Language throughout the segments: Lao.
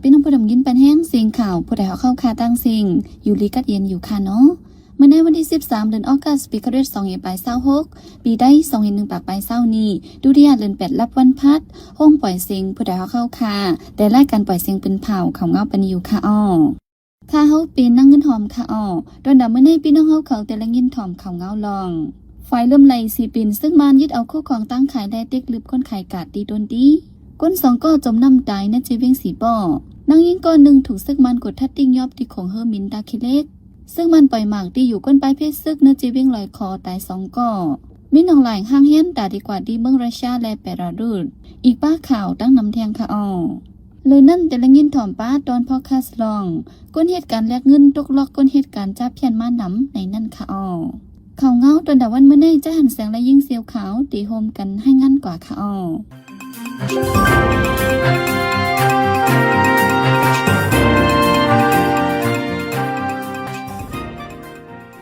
ພີ່ນ້ອງຜູ້ດຳຍິນປານແຮງ ສຽງຂ່າວຜູ້ໃດຮອກເຮົາຄ່າຕ່າງເສັງ ຢູ່ດີກັດເຢັນຢູ່ຄ່າເນາະ. ມື້ໃນວັນທີສິບສາມ ເດືອນອອກກັສ ປີຄະລິດສອງພັນປາຍຊາວຫົກ ປີໄທສອງພັນໜຶ່ງປາຍຊາວນີ້ ດຸຕິຍະເດືອນແປດລັບວັນພັດ ໂຮງປ່ອຍເສັງຜູ້ໃດຮອກເຮົາຄ່າ ແຕ່ລາຍການປ່ອຍເສັງປືນເຜົາເຂົ້າເງົາປານນີ້ຢູ່ຄ່າອ້ອ. ຂ້າເຮົາເປັນນາງເງິນຫອມຄ່າອ້ອ. ຕອນດຳມື້ໃນ ພີ່ນ້ອງເຮົາເຂົາແຕ່ລະຍິນຖ່ອມເຂົ້າເງົາລອງ ຝ່າຍເລີ່ມໄລ່ຊິເປັນເຊິ່ງມານຍຶດເອົາຄູ່ຂອງຕ່າງຂາຍ ແລະ ເຕັກລຶບຄົນຂາຍກາດຕີໂຕນຕີ ຄົນສອງກໍຈົມນ້ຳຕາຍໃນເຈວຽງສີປໍ້. ນາງຍິງກໍໜຶ່ງຖືກເຊິ່ງມານກົດທັດຕິກຍອບທີ່ຂົງເຮີມິນຕາຂີ້ເຫຼັກ. ເຊິ່ງມານປ່ອຍໝາກທີ່ຢູ່ກົ້ນປາຍເພດເຊິ່ງໃນເຈວຽງລອຍຄໍຕາຍສອງກໍ. ມີໜອງຫຼາຍຫ້າງແຮນຕາດີກວ່າທີ່ເມືອງຣັດເຊຍ ແລະ ເບລາຣຸດ ອີກປ້າຂ່າວຕັ້ງນຳແທງຄ່າອ້ອ. ເລີຍນັ້ນແຕ່ລະຍິນຖ່ອມປ້າຕອນພອດຄາສລອງ ກົນເຮັດການແລກເງິນຕົກລັອກ ກົນເຮັດການຈາບພຽນມານຳໃນນັ້ນຄ່າອ້ອ. ຂ່າວເງົາຕອນດາວັນມື້ໃນ ຈະຫັນແສງ ແລະ ຍິງສຽວຂາວ ທີ່ໂຮມກັນໃຫ້ງານກວ່າຄ່າອ້ອ.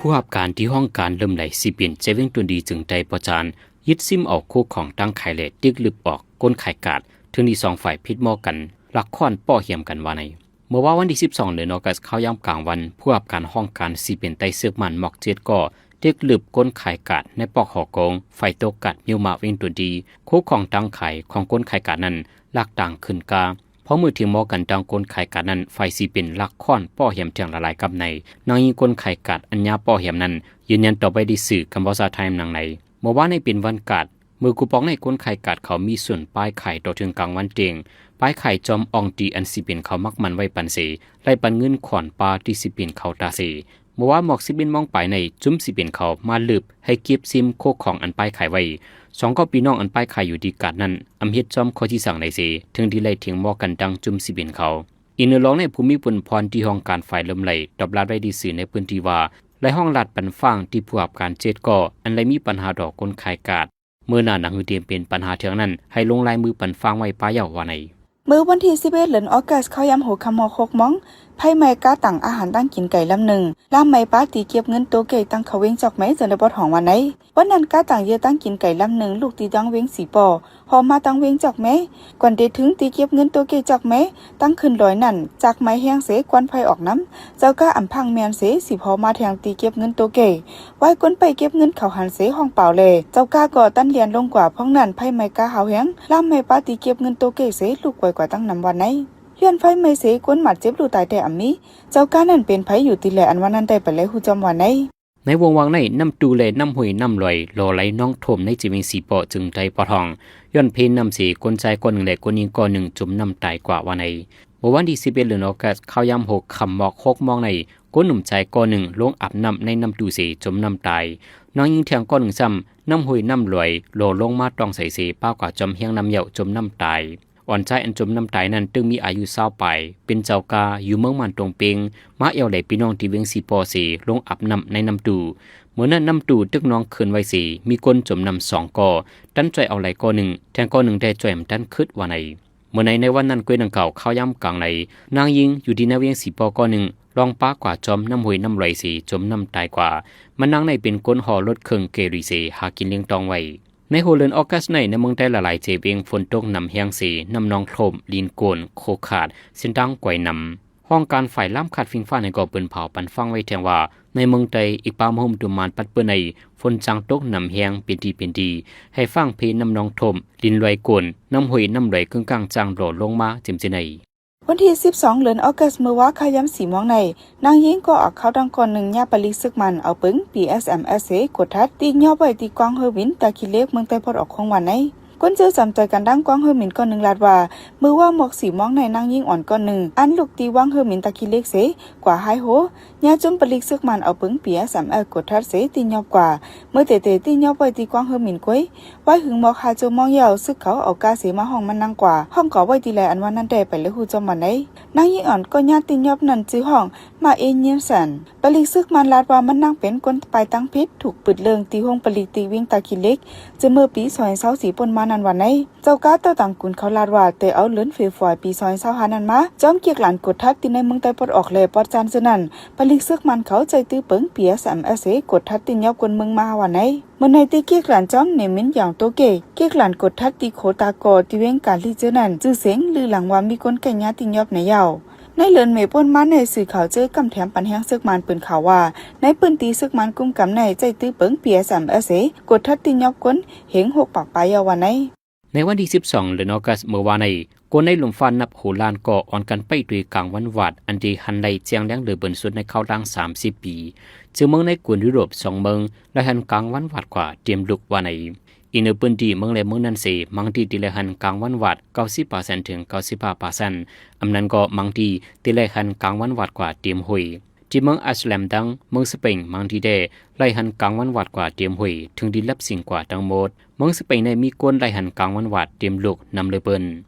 ຜູ້ຮັບການທີ່ຫ້ອງການເລີ່ມໄລ່ຊິເປັນເຈວຽງໂຕນດີ ຈຶ່ງໄດ້ປະຈານຍຶດຊິມເອົາຄູ່ຂອງຕ່າງຂາຍ ແລະ ເຕັກລຶບອອກຄົນຂາຍກາດ ເທື່ອນີ້ສອງຝ່າຍຜິດໝໍ້ກັນ ລັກຄ້ອນປ້ອແຮມກັນວ່າໃນ. ເມື່ອວານວັນທີສິບສອງ ເດືອນອອກກັສ ຂ່າວຍາມກາງວັນ ຜູ້ຮັບການຫ້ອງການຊິເປັນໄຕ້ເຊືອກໝັ້ນໝອກເຈັດກໍ ເຕັກລຶບຄົນຂາຍກາດໃນປອກຫໍໂກງ ໄຟໂຕກາດມິວມາວຽງໂຕນດີ ຄູ່ຂອງຕ່າງຂາຍຂອງຄົນຂາຍກາດນັ້ນ ລັກຕ່າງຂຶ້ນກາ. ພໍມື້ທ່ຽງໝໍ້ກັນ ທາງຄົນຂາຍກາດນັ້ນ ຝ່າຍຊິເປັນລັກຄ້ອນປ້ອແຮມແທງລະລາຍກັບໃນ. ນາງຍິງຄົນຂາຍກາດອັນຍາປ້ອແຮມນັ້ນ ຢືນຢັນຕໍ່ໄປທີ່ສື່ຄຳເວົ້າສາໄທນາງໃນ. ເມື່ອວານນີ້ເປັນວັນກາດ ມື້ກູປອງໃນຄົນຂາຍກາດເຂົາມີສ່ວນປ້າຍຂາຍຕໍ່ເຖິງກາງວັນເຕັງ ປ້າຍຂາຍຈອມອ່ອງຕີອັນຊິເປັນເຂົາມັກໝັ້ນໄວ້ປັນເສ ໄລ່ປັນເງິນຂອນປ້າທີ່ຊິເປັນເຂົາຕາເສ. ເມື່ອວານໝອກສິບເອັດໂມງປາຍໃນ ຈຸ້ມຊິເປັນເຂົາມາລຶບໃຫ້ເກັບຊິມໂຄຂອງອັນປ້າຍຂາຍໄວ້. ສອງກໍພີ່ນ້ອງອັນປ້າຍຂາຍຢູ່ທີ່ກາດນັ້ນ ອຳເຮັດຈອມຂໍ້ທີ່ສັ່ງໄດ້ເສ ເຖິງທີ່ໄລ່ເຖິງໝໍ້ກັນດັ່ງຈຸ້ມຊິເປັນເຂົາ. ອີກໜຶ່ງລອງໃນຜູ້ມີຜົນພອນທີ່ຫ້ອງການຝ່າຍເລີ່ມໄລ່ ຕອບລາດໄວ້ທີ່ສື່ໃນພື້ນທີ່ວ່າ ໄລ່ຫ້ອງລາດປັນຟັງທີ່ຜູ້ຮັບການເຈັດກໍ ອັນໄລ່ມີປັນຫາຕໍ່ຄົນຂາຍກາດ. ເມື່ອໜ້າໜັງສືຕຽມເປັນບັນຫາເທື່ອງນັ້ນ ໃຫ້ລົງລາຍມືປັນຟັງໄວ້ປ້າເຍົາວ່າໃນ. ມື້ວັນທີສິບເອັດ ເດືອນອອກກັສ ເຂົ້າຍາມຫົວຄ່ຳຮອດຫົກໂມງ ໄຟໄໝ້ກາຕັງອາຫານຕັ້ງກິນໄກ່ລຳໜຶ່ງ ລາມໄໝ້ປາຕີເກັບເງິນໂຕເກກຕັ້ງເຂົ້າວຽງຈອກແມ ເຊິ່ງໄດ້ປອດຫ້ອງວ່າໃນ. ວັນນັ້ນກາຕັງເຍືອຕັ້ງກິນໄກ່ລຳໜຶ່ງ ລູກຕີທາງວຽງສີປໍ້ ຫໍ່ມາທາງວຽງຈອກແມ ກ່ອນເດເຖິງຕີເກັບເງິນໂຕເກກຈອກແມ ຕັ້ງຂຶ້ນດອຍນັ້ນ ຈາກໄໝ້ແຮງເສ ຄວັນໄຟອອກນຳ. ເຈົ້າກາອຳພັງແມ່ນເສ ສິບຫໍ່ມາແທງຕີເກັບເງິນໂຕເກກ ວາຍກົນໄປເກັບເງິນເຂົາຫັ້ນເສ ຮ້ອງປາວແລ ເຈົ້າກາກໍຕັນລຽນລົງກວ່າ. ພວງນັ້ນໄຟໄໝ້ກາຮາວແຮງ ລາມໄໝ້ປາຕີເກັບເງິນໂຕເກກເສ ລຸກໄວກວ່າຕັ້ງນຳວ່າໃນ. ຍ້ອນໄຟໄໝ້ເສ ຄົນບາດເຈັບ ລູກຕາຍແຕ່ອຳມີ. ເຈົ້າການັ້ນເປັນໃຜຢູ່ທີ່ໃດ ອັນວ່ານັ້ນໄດ້ໄປແລຮູ້ຈ້ອມວ່າໃນ. ໃນວົງວ່າງໃນ ນ້ຳຕູ ແລະ ນ້ຳຫ້ວຍນ້ຳລອຍ ຫຼໍ່ໄຫຼນອງຖ້ວມໃນເຈວຽງສີປໍ້ ຈຶ່ງໄດ້ປະທ້ອງ ຍ້ອນເພນ້ຳເສ ຄົນຊາຍຄົນໜຶ່ງ ແລະ ຄົນຍິງຄົນໜຶ່ງ ຈົມນ້ຳຕາຍກວ່າວ່າໃນ. ເມື່ອວັນທີສິບເອັດ ເດືອນອອກກັສ ຂ່າວຍາມຫົກຄ່ຳໝອກຫົກໂມງໃນ ຄົນໜຸ່ມຊາຍຄົນໜຶ່ງ ລົງອາບນ້ຳໃນນ້ຳຕູເສ ຈົມນ້ຳຕາຍ. ນາງຍິງແທງຄົນໜຶ່ງຊ້ຳ ນ້ຳຫ້ວຍນ້ຳລອຍ ຫຼໍ່ລົງມາຕ້ອງໃສເສ ປາກວ່າຈອມແຮງນ້ຳເຍົາ ຈົມນ້ຳຕາຍ. ອ່ອນຊາຍອັນຈົມນ້ຳຕາຍນັ້ນ ຕຶງມີອາຍຸຊາວປາຍ ເປັນເຈົ້າກາຢູ່ເມືອງໝານຕົງເປງ ມາແອວໄຫຼພີ່ນ້ອງທີ່ວຽງສີປໍ້ເສ ລົງອາບນ້ຳໃນນ້ຳຕູ. ເມື່ອນັ້ນນ້ຳຕູຕຶກນອງເຄື່ອນໄຫວເສ ມີຄົນຈົມນ້ຳສອງກໍ ຕັນຊ່ອຍເອົາໄຫຼກໍໜຶ່ງ ແທງກໍໜຶ່ງໄດ້ຊ່ອຍບໍ່ທັນຄືດວ່າໃນ. ເມື່ອໃນ ໃນວັນນັ້ນກ້ວຍດັ່ງກ່າວ ຂ່າວຍາມກາງໃນ ນາງຍິງຢູ່ທີ່ນາວຽງສີປໍ້ກໍໜຶ່ງ ລ່ອງປາກວ່າຈອມນ້ຳຫ້ວຍນ້ຳລອຍເສ ຈົມນ້ຳຕາຍກວ່າ. ມັນນາງໃນເປັນຄົນຫໍ່ລົດເຄື່ອງເກລີເສ ຫາກິນລ້ຽງຕ້ອງໄວ້. ໃນຫົວເດືອນອອກກັສໃນ ໃນເມືອງໃຕ້ຫຼາຍໆເຈວຽງ ຝົນຕົກໜຳແຮງເສ ນ້ຳນອງໂທມ, ດິນໂກນ, ໂຄຂາດ, ເສັ້ນທາງກວາຍໜຳ. ຫ້ອງການຝ່າຍລາມຂາດຟິງຟ້າໃນກໍເປີນເຜົາປັນຟັງໄວ້ແທງວ່າ ໃນເມືອງໃຕ້ອີກປາມາຫຸ້ມຕຸມມານປັດເປີໃນ ຝົນຈາງຕົກໜຳແຮງເປັນທີ່ເປັນທີ່ ໃຫ້ຟາງເພນ້ຳນອງໂທມ, ດິນລອຍໂກນ, ນ້ຳຫ້ວຍນ້ຳລອຍເກິ່ງກ້າງຈາງຫຼໍ່ລົງມາເຕັມເສໃນ. ວັນທີສິບສອງ ເດືອນອອກກັສ ມື້ວາຄ່າຍາມສີ່ໂມງໃນ ນາງຍິງກໍອາກເຂົ້າຕັ້ງກ້ອນໜຶ່ງ ຍາມປະລິກເຊືອກໝັ້ນເອົາປຶງ ບີເອັສເອັມເອັສ ເສ ກວດທັດ ຕີນຍອບໄວ້ທີ່ກວາງເຮີມິນ ຕາຂີ້ເຫຼັກ ເມືອງໃຕ້ພອດອອກຂອງຫວານໃນ. ຄົນເຈີຈຳໃຈກັນດັ່ງກວາງເຮີມິນກ້ອນໜຶ່ງລາດວ່າ ມື້ວາໝອກສີ່ໂມງໃນ ນາງຍິງອ່ອນກ້ອນໜຶ່ງ ອັນລຸກຕີວັງເຮີມິນ ຕາຂີ້ເຫຼັກເສ ກວ່າຫາຍໂຮ ຍາຈຸ້ມປະລິກເຊືອກໝັ້ນເອົາປຶງ ບີເອັສເອັມເອັສ ກວດທັດເສ ຕີນຍອບກວ່າ ເມື່ອເຕເຕຕີນຍອບໄວ້ທີ່ກວາງເຮີມິນກ້ວຍ. ໄວ້ຫຶງໝອກຫ້າຊົ່ວໂມງເຍົາ ຊຶກເຂົາເອົາກາເສມາຫ້ອງມັນນາງກວ່າ ຫ້ອງກໍໄວ້ທີ່ແລອັນວ່ານັ້ນແດ່ ໄປແລຮູ້ຈອມວ່າໃນ. ນາງຍິງອ່ອນກໍຍາຕິນຍອບນັ້ນ ຊື່ຫ້ອງ ມາເອນເຍນແຊນ. ປະລິກຊຶກມັນລາດວ່າມັນນາງເປັນຄົນປາຍຕັ້ງຜິດ ຖືກປຶດເລື່ອງຕີໂຮງປະລິກຕິວິງຕາຂີ້ເຫຼັກ ຈະເມື່ອປີສອງພັນຊາວສີ່ ປົນມາ ນັ້ນວ່າໃນ. ເຈົ້າການເຕົ້າຕາງກຸນເຂົາລາດວ່າ ແຕ່ເອົາເດືອນເຟບຣວາຣີ ປີສອງພັນຊາວຫ້ານັ້ນມາ ຈອມກຽກຫຼານກວດທັດທີ່ໃນເມືອງໃຕ້ປອດອອກ ແລະ ປອດຈານເທື່ອນັ້ນ ປະລິກເສິກມານເຂົາໃຈຕື້ເປິງ ພີເອສເອັມເອສເອ ກວດທັດຕິນຍອບຄົນເມືອງມາວ່າໃນ. ເມື່ອໃນທີ່ກຽກຫຼານຈອມເນມິນຢາງໂຕເກ ກຽກຫຼານກວດທັດທີ່ໂຄຕາກໍ ທີ່ວຽງກາລີເທື່ອນັ້ນ ຊື່ສຽງລືອຫຼັງວ່າມີຄົນແກ່ງຍາຕິນຍອບໃນຍາວ. ໃນເດືອນເມປົນມາໃນ ສື່ຂ່າວເຈີກຳແຖມປັນແຮງເສິກມານປືນຂ່າວວ່າ ໃນພື້ນທີ່ເສິກມານກຸມກຳໃນໃຈຕື້ເປິງ ພີເອສເອັມເອສເອ ກວດທັດຕິນຍອບຄົນເຫັງຫົກປາກປາຍຍາວວ່າໃນ. ໃນວັນທີສິບສອງ ເດືອນອອກກັສ ເມື່ອວານໃນ ຄົນໃນລຸ່ມຟ້ານັບຫົວລ້ານກໍອ່ອນກັນໄປດ້ວຍກາງວັນວາດ ອັນທີ່ຫັນໄດ້ແຈ້ງແລງເລີເບິນສຸດໃນຄາວຫຼັງສາມສິບປີ ເຊິ່ງເມືອງໃນກົວນຢູໂຣບສອງເມືອງໄດ້ຫັນກາງວັນວາດກວ່າເຕັມລຸກວ່າໃນ. ອີກໃນພື້ນທີ່ເມືອງແລະເມືອງນັ້ນເສ ບາງທີ່ທີ່ໄດ້ຫັນກາງວັນວາດເກົ້າສິບເປີເຊັນເຖິງເກົ້າສິບຫ້າເປີເຊັນ ອຳນັ້ນກໍບາງທີ່ທີ່ໄດ້ຫັນກາງວັນວາດກວ່າເຕັມຫ້ວຍ. ທີ່ເມືອງອັມສະເຕີດຳດັງ ເມືອງສະເປນ ບາງທີ່ແດ່ໄດ້ຫັນກາງວັນວາດກວ່າເຕັມຫ້ວຍ ເຖິງທີ່ລັບສິງກວ່າທັງໝົດ. ເມືອງສະເປນໃນມີຄົນໄດ້ຫັນກາງວັນວາດເຕັມລຸກນຳເລີເປີນ.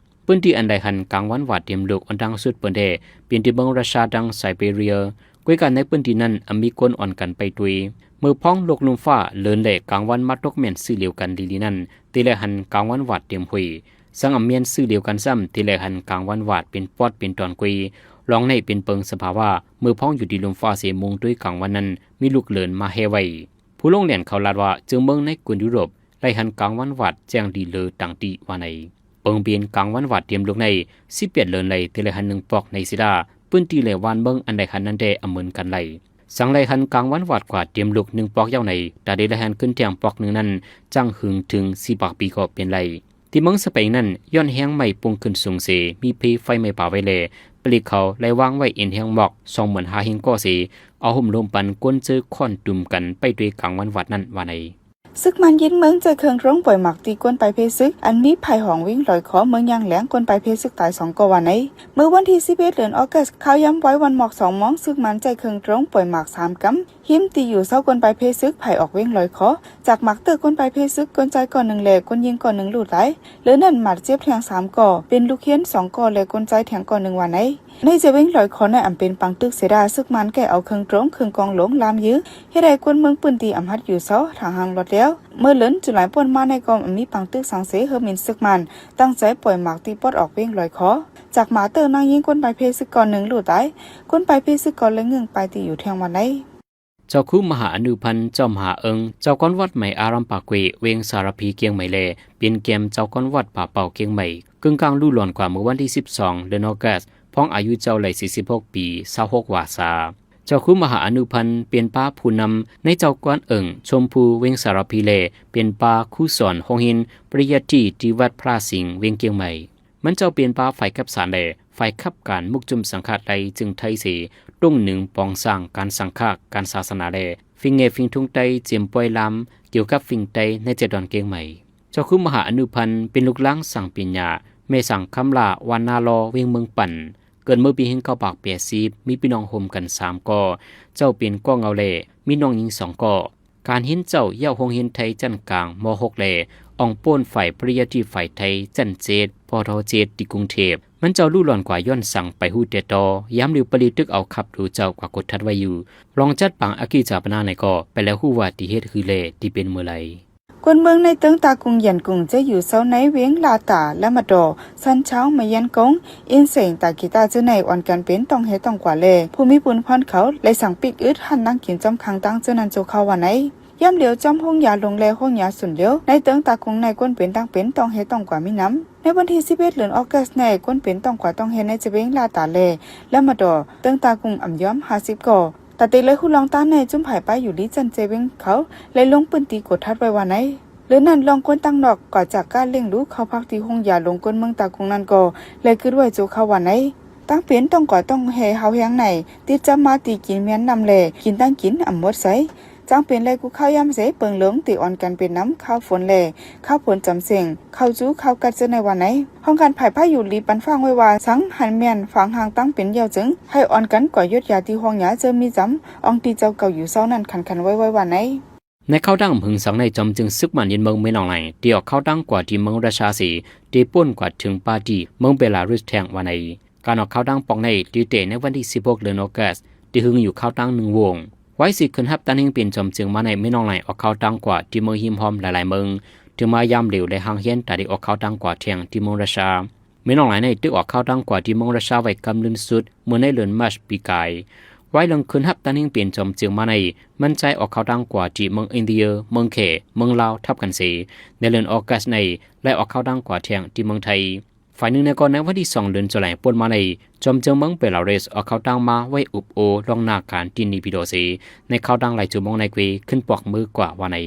ພື້ນທີ່ອັນໄດ້ຫັນກາງວັນວາດເຕັມລຸກອັນດັງສຸດເປີນແດ່ ເປັນທີ່ເມືອງຣັດຊາດັງ ໄຊເບເຣຍ. ກ້ວຍກັນໃນພື້ນທີ່ນັ້ນ ອາ ມີຄົນອ່ອນກັນໄປດ້ວຍ. ເມື່ອພ້ອງໂລກລຸ່ມຟ້າເລີນແລະກາງວັນມາຕົກແມ່ນຊື່ລຽວກັນລີໆນັ້ນ ທີ່ໄດ້ຫັນກາງວັນວາດເຕັມຫ້ວຍ. ສັງອຳແມ່ນຊື່ລຽວກັນຊ້ຳ ທີ່ໄດ້ຫັນກາງວັນວາດເປັນປອດເປັນຕອນກ້ວຍ. ລອງໃນເປັນເປິງສະພາວະ ເມື່ອພ້ອງຢູ່ທີ່ລຸ່ມຟ້າເສມຸງດ້ວຍກາງວັນນັ້ນ ມີລູກເລີນມາແຮ່ໄວ້. ຜູ້ລົງແລ່ນເຂົາລາດວ່າ ເຊິ່ງເມືອງໃນກົວນຢູໂຣບໄດ້ຫັນກາງວັນວາດແຈ້ງດີເລີຕ່າງຕີວ່າໃນ. ເບິ່ງເປັນກາງວັນວາດເຕັມລຸກໃນ ສິບແປດເດືອນໄລ່ ແຕ່ໄດ້ຫັນໜຶ່ງປອກໃນເຊລາ ພື້ນທີ່ແລະບ້ານເມືອງອັນໄດ້ຫັນນັ້ນແດ່ອາເໝີນກັນໄລ່. ສັງໄດ້ຫັນກາງວັນວາດກວ່າເຕັມລຸກໜຶ່ງປອກຍາວໃນ ຕາໄດ້ໄດ້ຫັນຂຶ້ນແທງປອກໜຶ່ງນັ້ນ ຈັ່ງຫຶງເຖິງສີ່ປາກປີກໍເປັນໄດ້. ທີ່ເມືອງສະເປນນັ້ນ ຍ້ອນແຮງໄໝ້ປຸງຂຶ້ນສູງເສ ມີເພໄຟໄໝ້ປ່າໄວ້ແລ ປະລິກເຂົາໄດ້ວາງໄວ້ເອັນແຮງໝອກສອງໝື່ນຫ້າພັນກໍເສ ເອົາໂຮມລົມປັນກົນເຈີຄ້ອນຕຸມກັນໄປດ້ວຍກາງວັນວາດນັ້ນວ່າໃນ. ເສິກມານຍຶດເມືອງໃຈເຄິ່ງໂດຣນປ່ອຍໝາກຕີກົນປາຍເພດເສິກ ອັນມີພາຍຫ້ອງວຽງລອຍຂໍ ເມືອງຍາງແຫຼງ ຄົນປາຍເພດເສິກຕາຍສອງກໍວ່າໃນ. ເມື່ອວັນທີສິບເອັດ ເດືອນອອກກັສ ຄາວຍາມໄວວັນໝອກສອງໂມງ ເສິກມານໃຈເຄິ່ງໂດຣນປ່ອຍໝາກສາມກຳ ຮິມທີ່ຢູ່ເຊົາຄົນປາຍເພດເສິກ ພາຍອອກວຽງລອຍຂໍ. ຈາກໝາກເຕີກຄົນປາຍເພດເສິກ ຄົນຊາຍກໍໜຶ່ງ ແລະ ຄົນຍິງກໍໜຶ່ງຫຼູດຕາຍ. ເຫຼືອນັ້ນບາດເຈັບແທງສາມກໍ ເປັນລູກຮຽນສອງກໍ ແລະ ຄົນຊາຍແທງກໍໜຶ່ງວ່າໃນ. ໃນເຊວຽງລອຍຂໍໃນອຳເປັນປາງຕຶກເສດາ ເສິກມານແກ່ເອົາເຄິ່ງໂດຣນ ເຄິ່ງກອງຫຼວງລາມຢື້ ເຮັດໃຫ້ຄົນເມືອງພື້ນທີ່ອຳຫັດຢູ່ເຊົາທາງຫ່າງລອດແລ້ວ. ເມື່ອເດືອນຈຸລາຍປົນມາໃນກໍມີປາງຕຶກສັງເສ ເຮີມິນເສິກມານ ຕັ້ງໃຈປ່ອຍໝາກຕີປອດອອກວຽງລອຍຂໍ. ຈາກໝາກເຕີນາງຍິງຄົນປາຍເພດເສິກກໍໜຶ່ງຫຼູດຕາຍ. ຄົນປາຍເພດເສິກກໍເລີຍເງື້ອງປາຍທີ່ຢູ່ແທງວ່າໃນ. ເຈົ້າຄູມະຫາອະນຸພັນ ເຈົ້າມະຫາເອິງ ເຈົ້າຄອນວັດໃໝອາຣາມປາກເກວ ວຽງສາລະພີ ກຽງໃໝ ແລ ເປັນແກມເຈົ້າຄອນວັດປາເປົ່າ ກຽງໃໝ ເກິ່ງກາງຫຼູດຫຼອນກວ່າເມື່ອວັນທີສິບສອງ ເດືອນອອກກັສ ພ້ອງອາຍຸເຈົ້າໄດ້ສີ່ສິບຫົກປີ ຊາວຫົກວາສາ. ເຈົ້າຄູມະຫາອະນຸພັນ ເປັນປ້າຜູ້ນຳໃນເຈົ້າຄອນເອິງ ຊົມພູ ວຽງສາລະພີ ແລ ເປັນປ້າຄູສອນໂຮງຮຽນປະລິຍັດຕີ ທີ່ວັດພະລາສິງ ວຽງກຽງໃໝ. ມັນເຈົ້າເປັນປ້າຝ່າຍຂັບສານ ແລ ຝ່າຍຂັບການມຸກຈຸມສັງຄະໄດ້ຈຶ່ງໄທເສ ຕົງໜຶງປອງສ້າງການສັງຄະ ການສາສະໜາ ແລ ຝິງແຫງ່ຝິງທຸງໄຕ້ ເຈມປ່ອຍລາມ ກ່ຽວກັບຝິງໄຕ້ໃນເຈັດດອນກຽງໃໝ. ເຈົ້າຄູມະຫາອະນຸພັນ ເປັນລູກຫຼານຊ່າງປີນຍາ ແມ່ຊ່າງຄຳຫຼ້າ ວັນນາລໍ ວຽງເມືອງປັນ. ເກີດເມື່ອປີໜຶ່ງເກົ້າແປດສິບ ມີພີ່ນ້ອງໂຮມກັນສາມກໍ. ເຈົ້າເປັນກໍເຫງົາ ແລ ມີນ້ອງຍິງສອງກໍ. ການຮຽນເຈົ້າເຍົາະໂຮງຮຽນໄທຊັ້ນກາງ ມໍຫົກ ແລ ອອງໂປນຝ່າຍປະລິຍັດຕີຝ່າຍໄທຊັ້ນເຈັດ ປທ ເຈັດ ທີ່ກຸງເທບ. ມັນເຈົ້າຫຼູດຫຼອນກວ່າຍ້ອນສັງໄປຮູ້ແຕ່ຕໍ່ ຍາມຫຼິວປະລິກຕຶກເອົາຂັບດູເຈົ້າກວ່າກົດທັດໄວ້ຢູ່. ລອງຈັດປາງອາກິຈາປະນາໃນກໍ ໄປແລ້ວຮູ້ວ່າທີ່ເຮັດຄືແລ ທີ່ເປັນເມື່ອໃດ. ຄົນເມືອງໃນເຕີງຕາກຸງ ຢຽນກຸງ ຈະຢູ່ເຊົາໃນວຽງລາຕາ ລາມະດໍ ຊັນຊາວ ມະຢຽນກົງ ອິນເສັງ ຕາກີຕາ ເຈົ້າໃນອອນກັນເປັນຕ້ອງແຮ່ຕ້ອງກວາ ແລ ຜູ້ມີບຸນພອນເຂົາ ແລ ສັ່ງປິກອຶດຮ້ານນັ່ງກິນຈອມຂ້າງທາງເຈົ້ານັ້ນໂຈເຂົ້າວ່າໃນ. ຍາມຫຼຽວຈອມໂຮງຢາຫຼວງ ແລ ໂຮງຢາສູນຫຼຽວ ໃນເຕີງຕາກຸງໃນຄົນເປັນຕ່າງເປັນຕ້ອງແຮ່ຕ້ອງກວາມີນຳ. ໃນວັນທີສິບເອັດ ເດືອນອອກກັສໃນ ຄົນເປັນຕ້ອງກວາຕ້ອງແຮ່ໃນຈະເວງລາຕາ ແລ ລາມະດໍ ເຕີງຕາກຸງອຳຍອມຫ້າສິບກໍ. ຕາເຕັກເລີຍຮູ້ລອງຕ້ານໃນຈຸ້ມຜາຍປ້າຢູ່ລີ້ຈັ່ນເຊເວັງເຂົາ ແລ ລົງພື້ນທີ່ກວດທັດໄວ້ວ່າໃນ. ເລື່ອງນັ້ນລອງຄົນຕ່າງນອກກໍຈາກການລ້ຽງດູເຂົ້າພັກທີ່ໂຮງຢາຫຼວງຄົນເມືອງຕາກຸງນັ້ນກໍ ແລ ຄິດໄວ້ໂຈເຂົ້າວ່າໃນ. ຕ່າງເປັນຕ້ອງກວາຕ້ອງແຮ່ຮາວແຮງໃນ ຕິດຈຳມາຕີກິນແມ່ນນ້ຳ ແລ ກິນຕ່າງກິນອຳໝົດໃສ. ຈັ່ງເປັນແລກູ່ຄາວຍາມເສ ເປິງເລີງທີ່ອອນກັນເປັນນ້ຳ ຄາວຝົນແລ ຄາວຝົນຈຳເສັງ ຄາວຈູຄາວກັດເຈີໃນວ່າໃນ. ຫ້ອງການຜາຍປ້າຢູ່ລີ້ປັນຝາງໄວ້ວ່າ ສັງຫັນແມ່ນຝາງຫ່າງຕັ້ງເປັນເຍົາຈຶ່ງ ໃຫ້ອອນກັນກວາຢົດຢາທີ່ຫ້ອງຢາເຈີມີຈຳ ອອງທີ່ເຈົ້າເກົ່າຢູ່ເຊົານັ້ນຂັນຂັນໄວ້ໄວ້ວ່າໃນ. ໃນຄາວຕັ້ງຫຶງສັງໃນຈອມຈຶ່ງຊຶກມານຍິນເມືອງເມນອອງໄລ ທີ່ອອກຄາວຕັ້ງກວາທີ່ເມືອງຣັດຊາເສ ທີ່ປົນກວາເຖິງປາທີ່ເມືອງເບລາຣຸດແທງວ່າໃນ. ການອອກຄາວຕັ້ງປອກໃນ ທີ່ແຕ່ໃນວັນທີສິບຫົກ ເດືອນອອກກັສ ທີ່ຫຶງຢູ່ຄາວຕັ້ງໜຶ່ງວົງ. ໄວ້ຊິຂຶ້ນຮັບຕຳແໜ່ງເປັນຈອມຈຶ່ງມາໃນເມນອອງໄລ ອອກຄາວຕັ້ງກວາທີ່ເມືອງຮິມຮອມຫຼາຍໆເມືອງ ເທ ຖືມາຍາມຫຼຽວ ແລະ ຫ້າງຮຽນຕາໄດ້ອອກຂ່າວດັງກວ່າແທ່ງທີ່ເມືອງຣັດຊຽາ. ແມ່ນ້ອງຫຼາຍໃນຖືກອອກຂ່າວດັງກວ່າທີ່ເມືອງຣັດຊຽາໄວ້ກຳລຶນສຸດ ເມື່ອໃນເດືອນມາດປີກາຍ. ວາຍເລື່ອງຂຶ້ນຮັບຕາແໜ່ງເປັນຈອມເຈືອງມາໃນ ມັນຈາຍອອກຂ່າວດັງກວ່າທີ່ເມືອງອິນເດຍ, ເມືອງແຂ, ເມືອງລາວທັບກັນເສ. ໃນເດືອນອອກັດໃນ ໄລ່ອອກຂ່າວດັງກວ່າແທ່ງທີ່ເມືອງໄທ. ຝ່າຍໜຶ່ງໃນກໍໃນວັນທີສອງເດືອນຈຸລາຍປົນມາໃນ ຈອມເຈືອງເມືອງເບລາຣຸສອອກຂ່າວດັງມາໄວ້ອຸບໂອລ່ວງໜ້າການທີ່ເນປິໂດເສ ໃນຂ່າວດັງຫຼາຍຊົ່ວໂມງໃນເກວຂຶ້ນປອກມືກວ່າວ່າໃນ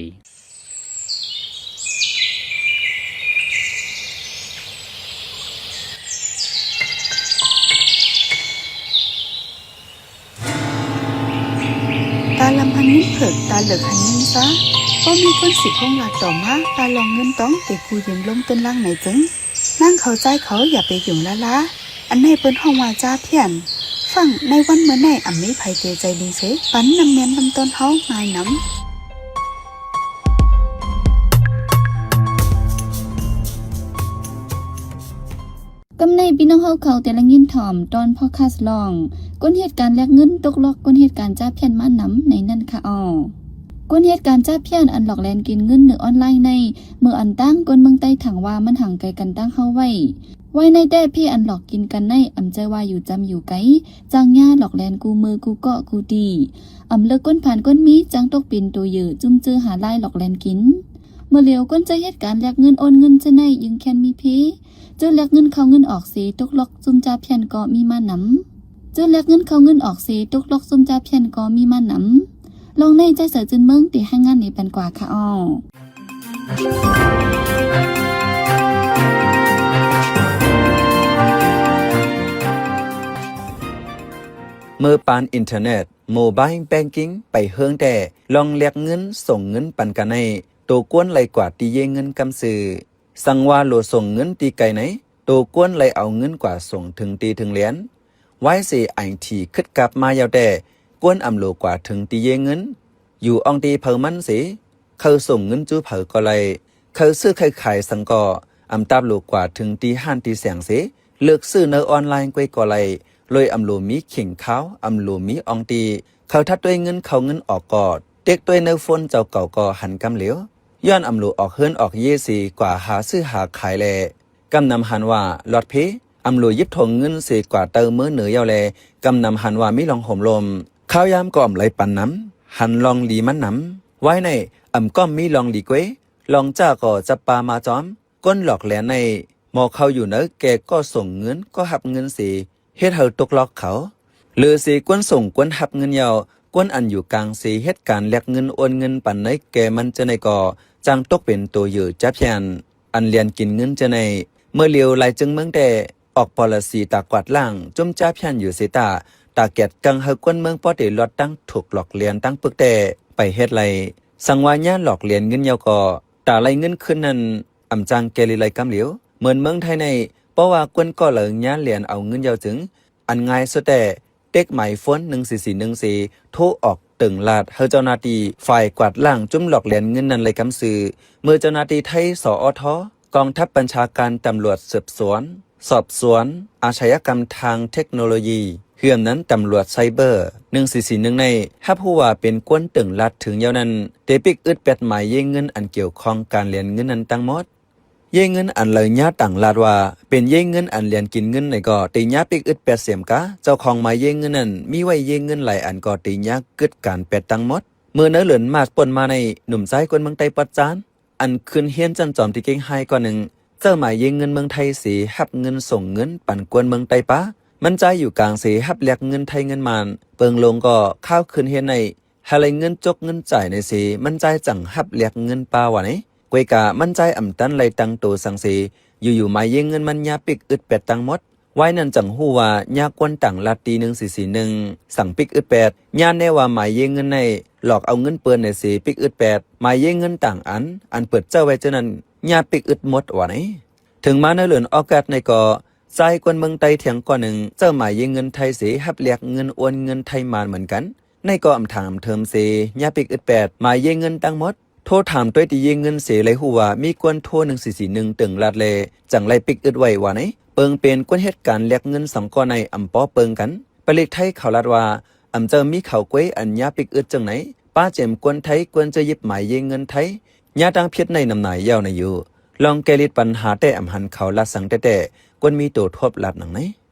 ຕາລຳຫັ້ນເງິນເຜິກ, ຕາເລິກຫັ້ນເງິນຊາ. ບໍ່ມີຄົນຊິພົງລາດຕໍ່ມາ, ຕາລອງເງິນຕອງ, ເຕກູຢືມລົມຕົ້ນລາງໃນຈຶ່ງ. ນາງເຂົາຊາຍເຂົາຢ່າໄປຫຍຸ້ງລາລາ, ອັນໃນເພິ່ນຮ້ອງວ່າຈາພຽນ. ຟັງໃນວັນເມື່ອໃນ ອຳມີໃຜເຕໃຈດີເສ ປັນນ້ຳແມ່ນນ້ຳຕົ້ນເຮົາງ່າຍນຳ. ກຳໃນພີ່ນ້ອງເຮົາເຂົາແຕ່ລະຍິນຖ່ອມ ຕອນພອດຄາສຮ້ອງ ຄົນເຮັດການແລກເງິນຕົກລັອກ ຄົນເຮັດການຈາພຽນມານຳໃນນັ້ນຄະອໍ. ຄົນເຮັດການຈາພຽນອັນຫຼອກແລ່ນກິນເງິນໃນອອນລາຍໃນ ເມື່ອອັນຕ່າງຄົນເມືອງໃຕ້ຖັງວ່າມັນຫ່າງໄກກັນຕ່າງເຮົາໄວ້. ໄວ້ໃນແຕ່ເພອັນຫຼອກກິນກັນໃນ ອຳເຈີວ່າຢູ່ຈຳຢູ່ໄກ ຈ້າງຍາຫຼອກແລ່ນກູ່ເມີກູ່ເກາະກູ່ຕີ. ອຳເລີກຄົນຜານຄົນມີ ຈັ່ງຕົກເປັນໂຕເຫຍື່ອ ຈຸ້ມຈື່ຫາລາຍຫຼອກແລ່ນກິນ. ເມື່ອຫຼຽວຄົນຈະເຮັດການແລກເງິນໂອນເງິນຈະໃນ ຍິ່ງແຄ້ນມີເພ. ຈຸດແລກເງິນເຂົ້າເງິນອອກເສ ຕົກລັອກຊຸມຈາພຽນກໍມີມານຳ. ຈຸດແລກເງິນເຂົ້າເງິນອອກເສ ຕົກລັອກຊຸມຈາພຽນກໍມີມານຳ. ລອງໃນໃຈເສືອຈືນເມືອງ ຕິຮາຍງານນີ້ປັນກວ່າຄະອໍ. ເມື່ອປານອິນເຕີເນັດ ໂມບາຍແບັງກິງ ໄປເຮີງແຕ່ ລອງແລກເງິນ ສົ່ງເງິນປັນກັນໃນ ໂຕກວນໄລ່ກວາດຕີເຢເງິນກຳຊື່. ສັງວ່າໂຫຼສົ່ງເງິນຕີໄກໃນ ໂຕກວນໄລ່ເອົາເງິນກວ່າສົ່ງເຖິງຕີເຖິງແລນ. ວາຍເສໄອທີຄຶດກັບມາຍາວແຕ່ ກວນອຳໂຫຼກວ່າເຖິງຕີເຢເງິນ ຢູ່ອອງຕີເຜີາມັນເສ. ເຂົາສົ່ງເງິນຈູເຜົາກໍໄດ້ ເຂົາຊື້ໄຂ່ຂາຍສັງກໍ ອຳຕາບໂຫຼກວ່າເຖິງຕີຮ້ານຕີແສງເສ ເລືອກຊື້ໃນອອນລາຍກ້ວຍກໍໄດ້ ໂລຍອຳໂຫຼມີເຂ່ງຄາວ ອຳໂຫຼມີອອງຕີ. ເຂົາທັດດ້ວຍເງິນເຂົ້າເງິນອອກກໍ ເຕັກດ້ວຍໃນໂຟນເຈົ້າເກົ່າກໍຫັນກຳຫຼຽວ ຍ້ອນອຳໂຫຼອອກເຮືອນອອກເຢເສ ກວ່າຫາຊື້ຫາຂາຍແລ ກຳນຳຫັນວ່າລອດເພ. ອຳໂຫຼຢິບຖົງເງິນເສ ກວ່າເຕີເມືອເໜືອຍາວແລ ກຳນຳຫັນວ່າມີລອງໂຫມລົມ. ຄາວຍາມກໍອຳໄລປານນຳ ຫັນລອງດີມັນນຳ. ວາຍໃນອຳກໍມີລອງດີກ້ວຍ ລອງຈ້າກໍຈັບປາມາຈອມ. ຄົນຫຼອກແລນໃນ ໝໍເຂົາຢູ່ເນີ ແກກໍສົ່ງເງິນ ກໍຮັບເງິນເສ ເຮັດໃຫ້ຕົກລັອກເຂົາ. ເຫຼືອເສກວນສົ່ງກວນຮັບເງິນຍາວ ກວນອັນຢູ່ກາງເສ ເຮັດການແລກເງິນໂອນເງິນປັນໃນແກ່ມັນເຈົ້າໃນກໍ ຈັ່ງຕົກເປັນໂຕເຫຍື່ອຈາພຽນ ອັນລຽນກິນເງິນເຈົ້າໃນ. ເມື່ອຫຼຽວຫຼາຍເຈິງເມືອງແຕ່ ອອກປໍລະສີຕາກວາດລ້າງ ຈຸ້ມຈາພຽນຢູ່ເສຕາ ຕາແກດກັງໃຫ້ຄົນເມືອງພໍເຕລອດຕັ້ງຖືກຫຼອກລຽນຕັ້ງປຶກແຕ່ ໄປເຮັດໄລ່. ສັງວ່າຍາຫຼອກລຽນເງິນຍາວກໍ ຕາໄລ່ເງິນຄືນນັ້ນ ອຳຈັ່ງແກ່ລີໄລກຳຫຼຽວ. ເໝືອນເມືອງໄທໃນ ເພາະວ່າຄົນກໍເລີຍຍາລຽນເອົາເງິນຍາວຈຶ່ງ ອັນງ່າຍສຸດແຕ່ ເຕັກໝາຍໂຟນໜຶ່ງສີ່ສີ່ໜຶ່ງເສ ໂທອອກເຕີງລາດໃຫ້ເຈົ້າໜ້າທີ່ຝ່າຍກວາດລ້າງຈຸ້ມຫຼອກລຽນເງິນນັ້ນໄລ່ກຳຊື່. ເມື່ອເຈົ້າໜ້າທີ່ໄທ ສອທ ກອງທັບບັນຊາການຕຳຫຼວດສືບສວນ ສອບສວນ ອາຊະຍາກຳທາງເທັກໂນໂລຢີ ເຫື່ອມນັ້ນຕຳຫຼວດໄຊເບີ ໜຶ່ງສີ່ສີ່ໜຶ່ງໃນ ຮັບຮູ້ວ່າເປັນກວນເຕີງລາດເຖິງຍາວນັ້ນ ເຕປິກອຶດແປດໝາຍເຢເງິນອັນກ່ຽວຂ້ອງການລຽນເງິນນັ້ນທັງໝົດ. ເຢເງິນອັນເລີຍຍາຕ່າງລາດວ່າ ເປັນເຢເງິນອັນລຽນກິນເງິນໃນກໍເຕຍາປິກອຶດແປດເສມກາ. ເຈົ້າຂອງໝາຍເຢເງິນນັ້ນ ມີໄວ້ເຢເງິນຫຼາຍອັນກໍເຕຍາກຶດການແປດທັງໝົດ. ເມື່ອໃນເດືອນມາດປົນມາໃນ ໜຸ່ມຊາຍຄົນເມືອງໃຕ້ປອດຈານ ອັນຂຶ້ນຮຽນຊັ້ນຈອມທີ່ເກັ່ງຮ້າຍກ່ອນໜຶ່ງ ເຈົ້າໝາຍເຢເງິນເມືອງໄທເສ ຮັບເງິນສົ່ງເງິນປັນກວນເມືອງໃຕ້ປະ ມັນຈາຍຢູ່ກາງເສ ຮັບແລກເງິນໄທເງິນມານ. ເປິງລົງກໍຄາວຂຶ້ນຮຽນໃນ ຫາໄລ່ເງິນຈົກເງິນຈ່າຍໃນເສ ມັນຈາຍຈັ່ງຮັບແລກເງິນປະວ່າໃນ. ກວຍກາມັນຈາຍອຳຕັນໄລ່ຕັ້ງໂຕສັງເສ ຢູ່ໆໝາຍເຢເງິນມັນຍາປິກອຶດແປດທັງໝົດ. ວາຍນັ້ນຈັ່ງຮູ້ວ່າຍາກວນຕ່າງລັດຕີໜຶ່ງສີ່ສີ່ໜຶ່ງ ສັງປິກອຶດແປດ. ຍາແນວ່າໝາຍເຢເງິນໃນ ຫຼອກເອົາເງິນເປີນໃນເສປິກອຶດແປດ. ໝາຍເຢເງິນຕ່າງອັນ ອັນເປີດເຈົ້າໄວ້ເຈົ້ານັ້ນ ຍາປິກອຶດໝົດວ່າໃນ. ເຖິງມາໃນເດືອນອອກກັດໃນກໍ ຊາຍຄົນເມືອງໃຕ້ທຽງກ່ອນໜຶ່ງ ເຈົ້າໝາຍເຢເງິນໄທເສ ຮັບແລກເງິນໂອນເງິນໄທມານເໝືອນກັນ. ໃນກໍອາຖາມເທີມເສ ຍາປິກອຶດແປດ ໝາຍເຢເງິນທັງໝົດ. ໂທຖາມໂດຍທີ່ເຢເງິນເສ ໄລ່ຮູ້ວ່າມີກວນໂທໜຶ່ງສີ່ສີ່ໜຶ່ງເຕີງລາດແລ ຈັ່ງໄລ່ປິກອຶດໄວ້ວ່າໃນ. ເປິງເປັນຄົນເຮັດການແລກເງິນສອງກ້ອນໃນອຳປໍເປິງກັນ. ປະລິກໄທເຂົາລາດວ່າ ອຳເຈົ້າມີເຂົາກວຍອັນຍາປິກອຶດຈັ່ງໃນ ປະເຈັມກວນໄທ ຄວນຈະຢິບໝາຍເຢເງິນໄທ ຍາຕ່າງເພັດໃນນ້ຳນາຍຍາວໃນຢູ່ ລອງແກ້ລິດບັນຫາແຕ່ອຳຫັນເຂົາລາດສັງແຕ່ໆ ກວນມີໂຕທົບລາດໜັງໃນ.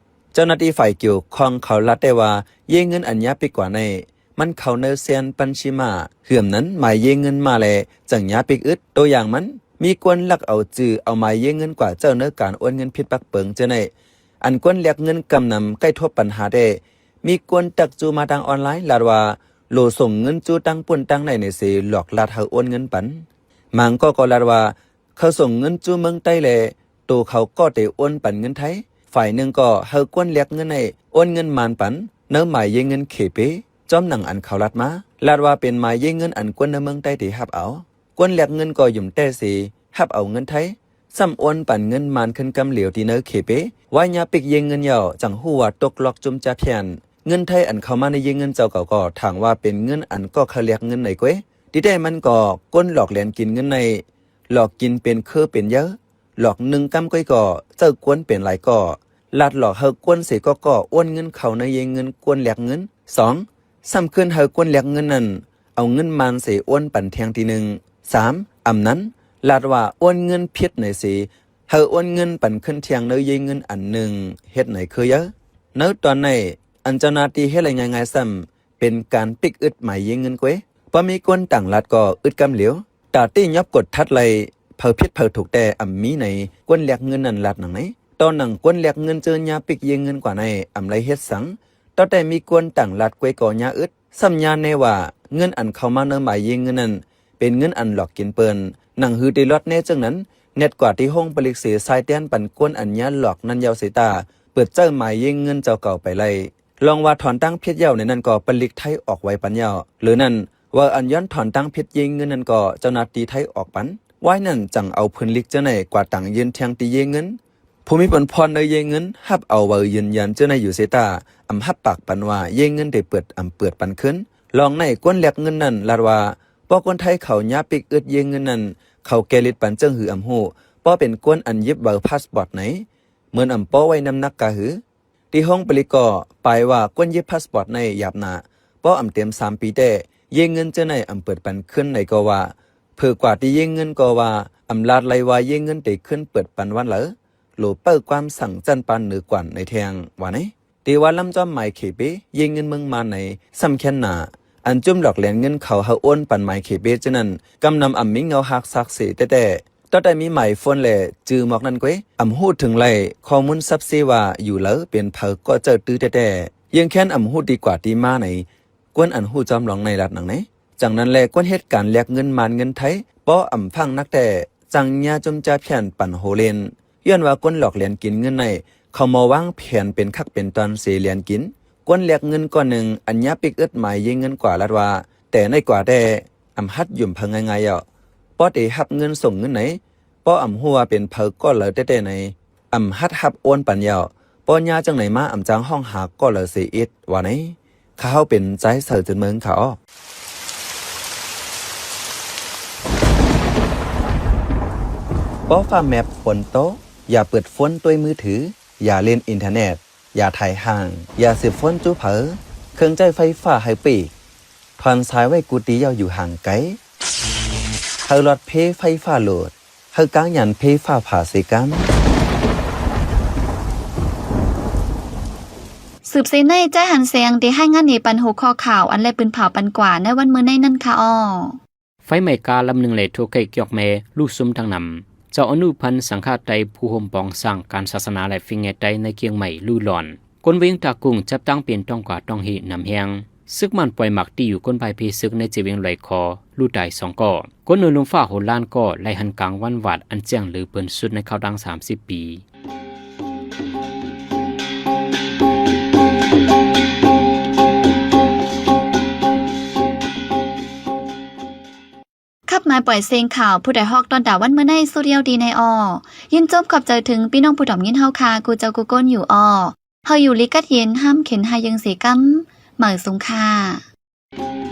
ເຈົ້າໜ້າທີ່ຝ່າຍກ່ຽວຂ້ອງເຂົາລາດແຕ່ວ່າ ເຢເງິນອັນຍາປິກກວ່າໃນ ມັນເຂົ້າໃນແຊນບັນຊີມ້າ ເຫື່ອມນັ້ນໝາຍເຢເງິນມາແລ ຈັ່ງຍາປິກອຶດ. ໂຕຢ່າງມັນ ມີກວນລັກເອົາຈື່ເອົາໝາຍເຢເງິນກວ່າເຈົ້າໃນການໂອນເງິນຜິດປັກເປິງເທື່ອໃນ. ອັນກວນແລກເງິນກຳນຳໃກ້ທົບບັນຫາແຕ່ ມີກວນຕັກຈູມາທາງອອນລາຍ ລາດວ່າ ໂຫຼສົ່ງເງິນຈູຕາງປຸ້ນຕາງໃນໃນເສ ຫຼອກລາດໃຫ້ໂອນເງິນປັນ. ມາງກໍກໍລາດວ່າ ເຂົາສົ່ງເງິນຈູເມືອງໃຕ້ແລ ໂຕເຂົາກໍເຕໂອນປັນເງິນໄທ, ຝ່າຍໜຶ່ງກໍໃຫ້ກວນແລກເງິນໃນໂອນເງິນມານປັນ ໃນໝາຍເຢເງິນເຂເປ ຈອມໜັງອັນເຂົາລາດມາ, ລາດວ່າເປັນໝາຍເຢເງິນອັນກວນໃນເມືອງໃຕ້ເຕຮັບເອົາ. ກວນແລກເງິນກໍຫຍຸມແຕ້ເສ ຮັບເອົາເງິນໄທ, ຊ້ຳໂອນປັນເງິນມານຂຶ້ນກຳຫຼຽວທີ່ໃນເຂເປ. ວ່າຍາປິກເຢເງິນຍາວ ຈັ່ງຮູ້ວ່າຕົກລອກຈຸ້ມຈາພຽນ. ເງິນໄທອັນເຂົ້າມາໃນເຢເງິນເຈົ້າເກົ່າກໍຖາງວ່າເປັນເງິນອັນກໍເຂົາແລກເງິນໃນກວຍ. ທີ່ແທ້ມັນກໍກວນຫຼອກແລນກິນເງິນໃນ ຫຼອກກິນເປັນເຄືເປັນເຢີ. ຫຼອກໜຶ່ງກຳກ້ອຍກໍ ເຈົ້າກວນເປັນຫຼາຍກໍ ລາດຫຼອກໃຫ້ກວນເສກໍກໍໂອນເງິນເຂົ້າໃນເຢເງິນກວນແລກເງິນ. ສອງ ຊ້ຳຄືນໃຫ້ກວນແລກເງິນນັ້ນ ເອົາເງິນມານເສໂອນປັນແທ່ງທີໜຶ່ງ. ສາມ ອຳນັ້ນ ລາດວ່າໂອນເງິນຜິດໃນເສ ໃຫ້ໂອນເງິນປັນຄືນແທ່ງໃນເຢເງິນອັນໜຶ່ງເຮັດໃນຄືເຢີ. ໃນຕອນໃນ ອັນເຈົ້າໜ້າທີ່ເຮັດໄດ້ງ່າຍໆຊ້ຳ ເປັນການປິກອຶດໝາຍເຢເງິນກວຍ. ພໍມີກວນຕ່າງລັດກໍອຶດກຳຫຼຽວ. ຕາທີ່ຍອບກົດທັດໄລ່ ເຜີຜິດເຜີຖືກແຕ່ອຳມີໃນກວນແລກເງິນນັ້ນລາດໜັງໃນ. ຕໍ່ໜັງກວນແລກເງິນເຈີຍາປິກເຢເງິນກວ່າໃນ ອຳໄລ່ເຮັດສັງ. ຕໍ່ແຕ່ມີກວນຕ່າງລັດກວຍກໍຍາອຶດ. ຊ້ຳຍາແນ່ວ່າເງິນອັນເຂົ້າມາໃນໝາຍເຢເງິນນັ້ນ ເປັນເງິນອັນຫຼອກກິນເປີນ. ໜັງຫືເຕລອດແນ່ເຊິ່ງນັ້ນ ແນດກວ່າທີ່ໂຮງຜະລິດເສ ຊາຍແດນປັນກວນອັນຍາຫຼອກນັ້ນຍາວເສຕາ ເປີດໃຊ້ໝາຍເຢເງິນເຈົ້າເກົ່າໄປໄລ່. ລອງວ່າຖອນຕ່າງເພັດຍາວໃນນັ້ນກໍຜະລິດໄທອອກໄວປັນຍາວ. ຫຼືນັ້ນ ວ່າອັນຍ້ອນຖອນຕ່າງເພັດເຢເງິນນັ້ນກໍເຈົ້າໜ້າທີ່ໄທອອກປັນ. ວາຍນັ້ນຈັ່ງເອົາຜືນລິກເຈົ້າໃນກວ່າຕ່າງຍື່ນແທ່ງຕີເຢເງິນ. ຜູ້ມີຜົນພອນໃນເຢເງິນ ຮັບເອົາໃບຢືນຢັນເຈົ້າໃນຢູ່ເສຕາ ອຳຮັບປາກປັນວ່າເຢເງິນໄດ້ເປີດອຳເປີດປັນຄືນ. ລອງໃນກວນແລກເງິນນັ້ນລາດວ່າ ພໍກວນໄທເຂົາຍາປິກອຶດເຢເງິນນັ້ນ ເຂົາແກລິດປັນເຊິ່ງຫືອອຳຮູ້ ພໍເປັນກວນອັນຢິບໃບພາສປອດໃນ ເໝືອນອຳປໍໄວ້ນ້ຳໜັກກາຫື. ທີ່ຫ້ອງປະລິກກໍປາຍວ່າກວນຢິບພາສປອດໃນຫຍາບໜາ ເພາະອຳເຕັມສາມປີແຕ່ ເຢເງິນເຈົ້າໃນອຳເປີດປັນຄືນໃນກໍວ່າ ເຜີກວ່າທີ່ເຢເງິນກໍວ່າ ອຳລາດໄລ່ວ່າເຢເງິນເຕຂຶ້ນເປີດປັນວັນເລີ ໂຫຼເປົ້າຄວາມສັ່ງຈັນປານເໜີກວ່າໃນແທ່ງ ວ່າໃນ. ເຕວ່າລຳຈອມໝາຍເຂເປ ເຢເງິນເມືອງມານໃນ ຊ້ຳແຄ້ນໜາ ອັນຈຸ້ມຫຼອກແລນເງິນເຂົາໃຫ້ໂອນປັນໝາຍເຂເປເຈົ້ານັ້ນ ກຳນຳອຳມີເງົາຮາກຊາກເສແຕ່ໆ ຕໍ່ແຕ່ມີໝາຍໂຟນແລຈື່ໝອກນັ້ນກວຍ ອຳຮູ້ເຖິງໄລ່ຂໍ້ມູນຊັບເຊວ່າຢູ່ເລີເປັນໃຜກໍເຈົ້າຕື້ແຕ່ໆ ເຢງແຄ້ນອຳຮູ້ທີ່ກວ່າທີ່ມາໃນ ກວນອັນຮູ້ຈອມລອງໃນລັດໜັງໃນ. ຈັ່ງນັ້ນແລ ກວນເຮັດການແລກເງິນມານເງິນໄທ ປໍອຳຟັງໜັກແຕ່ ຈັ່ງຍາຈຸ້ມຈາພຽນປັນໂຫເລນ ຍ້ອນວ່າກວນຫຼອກແລນກິນເງິນໃນ ເຂົາມາວາງແຜນເປັນຄັກເປັນຕອນເສແລນກິນ. ກວນແລກເງິນກ້ອນໜຶ່ງ ອັນຍາປິກອຶດໝາຍເຢເງິນກວ່າລາດວ່າ ແຕ່ໃນກວ່າແຕ່ ອຳຮັດຫຍຸມເພິ່ນງ່າຍໆເອົາ ປໍເຕຮັບເງິນສົ່ງເງິນໃນ ປໍອຳຮູ້ວ່າເປັນເພິ່ນກໍເລີແຕ່ໆໃນ ອຳຮັດຮັບໂອນປັນເອົາ ປໍຍາຈັ່ງໃນມາອຳຈາງຫ້ອງຫາກໍເລີເສອິດ ວ່າໃນ. ຂ້າເຮົາເປັນຈາຍເສີເຈີນເມືອງ ຂ້າອອກ. ປໍຟ້າແມັບຝົນຕົກ ຢ່າເປີດໂຟນດ້ວຍມືຖື ຢ່າຫຼິ້ນອິນເຕີເນັດ ຢ່າໄຖຫ່າງ ຢ່າສືບໂຟນຈູ້ເຜີ ເຄື່ອງໃຊ້ໄຟຟ້າໃຫ້ປີກ ຖອນສາຍໄວ້ກູຕີເຍົາຢູ່ຫ່າງໄກ ໃຫ້ຫຼອດເພໄຟຟ້າໂຫຼດ ໃຫ້ກາງຍານເພຟ້າຜ່າເສກັນ. ສືບເສໃນ ຈາຍຫັນແສງ ໄດ້ຮາຍງານໃຫ້ປັນຫົວຂໍ້ຂ່າວ ອັນແລະປືນເຜົາປັນກວ່າໃນວັນມື້ໃນນັ້ນຄ່ະອໍ. ໄຟໄໝ້ກາລຳໜຶ່ງແລະທົ່ວໄກ່ກຽວແມ່ ລຸຊຸມທັງນຳ. ເຈົ້າອະນຸພັນສັງຄະໄຕ ຜູ້ໂຮມປອງສ້າງການສາສະໜາ ແລະ ຟິງແງ່ໄຕໃນກຽງໃໝ່ລຸຫຼອນ. ຄົນວຽງຕາກຸງຈັບຕັ້ງເປັນຕ້ອງກວາດຕ້ອງຮີນຳແຮງ. ຊຶກມ້ານປ່ອຍໝາກຕີຢູ່ຄົນພ່າຍເພຊຶກໃນເຈວຽງຫຼວຍຄໍ ລູກຕາຍສອງກໍ. ຄົນເໜືອລົມຟ້າໂຫລານກໍໄລ່ຫັນກາງວັນວາດອັນແຈ້ງເຫຼືເປີນສຸດໃນຄາວດາງສາມສິບປີ. ຂັບມາປ່ອຍເສັງຂ່າວ ຜູ້ໃດຮອກຕອນດາວັນມື້ໃນສຸດຍາວດີໃນອໍ. ຍິນຊົມຂອບໃຈເຖິງພີ່ນ້ອງຜູ້ຖອມຍິນເຮົາຄ່າ ກູເຈົ້າກູຄົນຢູ່ອໍ. ເຮົາຢູ່ລີກັດເຢັນ ຫ້າມເຂັນຫາຍເຢິງເສກຳ ໝາຍສູງຄ່າ.